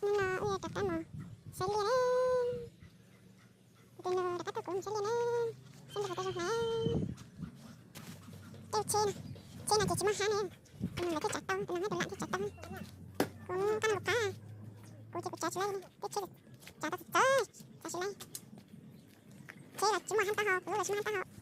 Hnub no wb yuav rov qab mus saib liaj na. Tus nus rov qab tuaj kuv mus saib liaj na. Saib liaj puas tau zoo hlais. Tej tsheb no, tsheb no ces tsis muaj hab ne. Tus nus lawv thiaj tsav tau, tus nus hab tus lam thiaj tsav tau. Kuv qab no kuv qab, kuv ces kuv tsav tsis laib li, tej tsheb tsav tau txawv txawv, tsav tsis laib. Tsheb los tsis muaj hab taub hau, kuv los tsis muaj hab taub hau.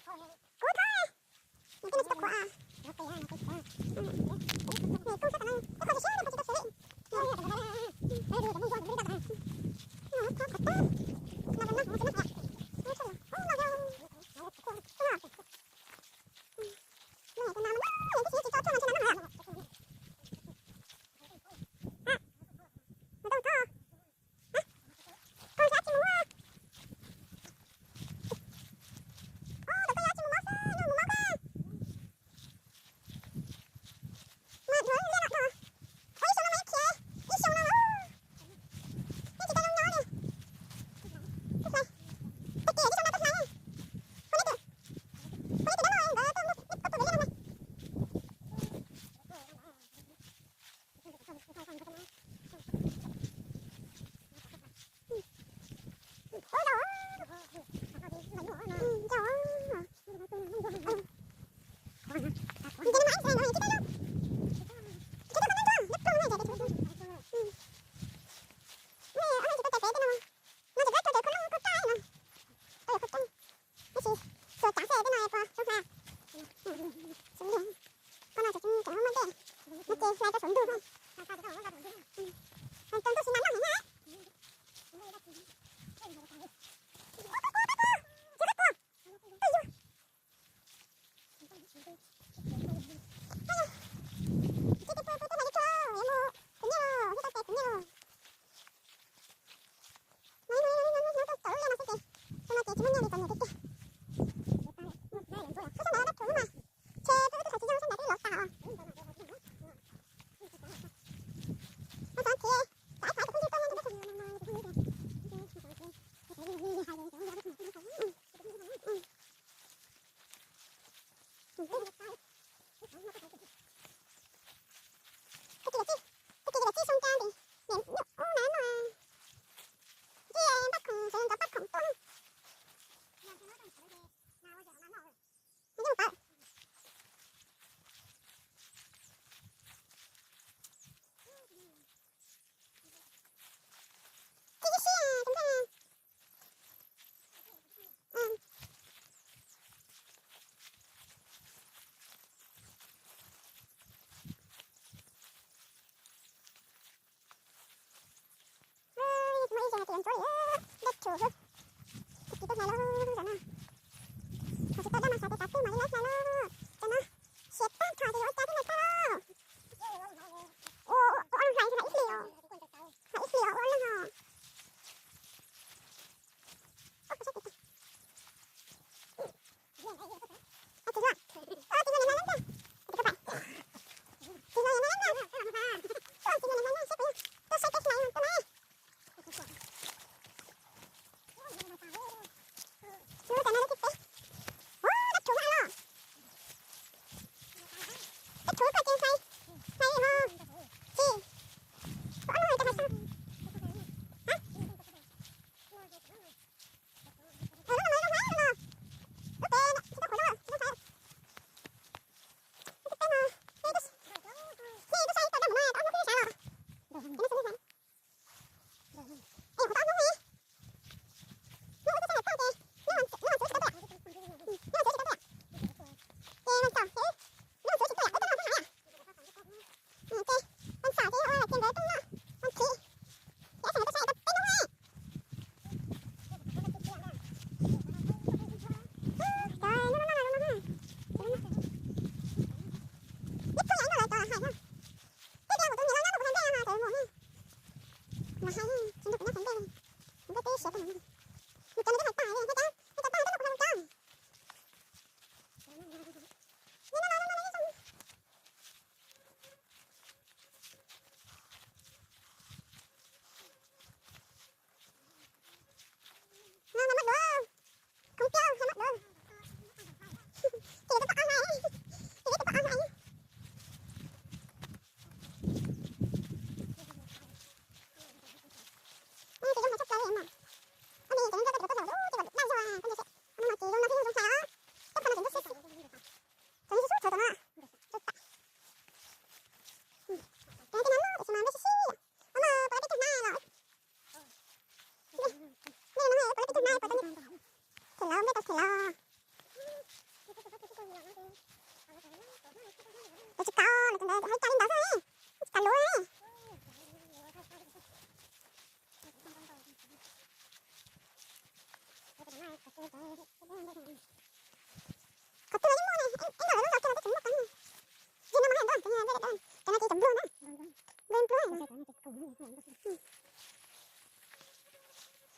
Them los, peb tau them los. Cov tsis kav los cov ntawd hais cas li ntawd xwb, tsis kav luv. Qhov twg los yeej muaj ne, ib ntawm lub zos kiag los twb tseem muaj qeeb ne. Yog no mas hais ntuj, cov no ces cov nplua na, nplua nplua.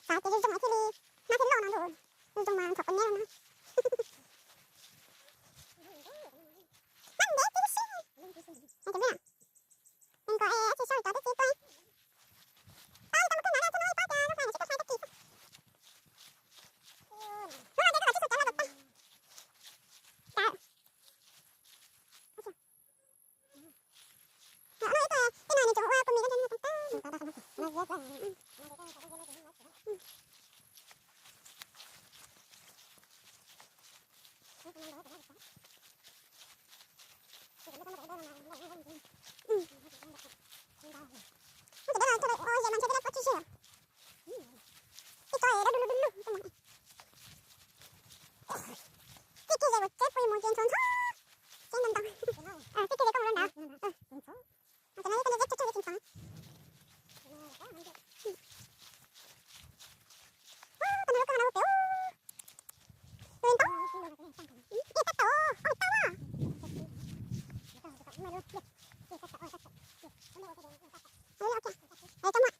Xav tias zoo zoo thiaj li, hnab thiaj loj no ntuj, zoo zoo mas txhom qeeb neb no. Hnab ntev tib si. Cov nplua, nws kom es tsis sau cov twb txiv tuaj. Pab li tau mus kawg ntawd na, txhob muab ib pab cas lub hlais no tsis tuaj hlais tag kis xwb. Lub no ces koj los tsis txhua cov los tag. Cas. No ib tug, ib no nws tseem ua pus mis rau nws tag tag. Muab cov dej los tso ua ze mas ntshe dej los tso tsis ze. Tij tso dab du lug du lug. Tij kiag ze kuv tseb pui mus ces ntxhov ntxhov. Tseb ntau ntau. Tij kiag ze koj mus rau nrad. Cov no koj ntxhov tseb tseb tseb ces ntxhov. Tus no lub koj no ua pem ub. Lub ntau. Ib tab tom ua tau na. Tso muaj.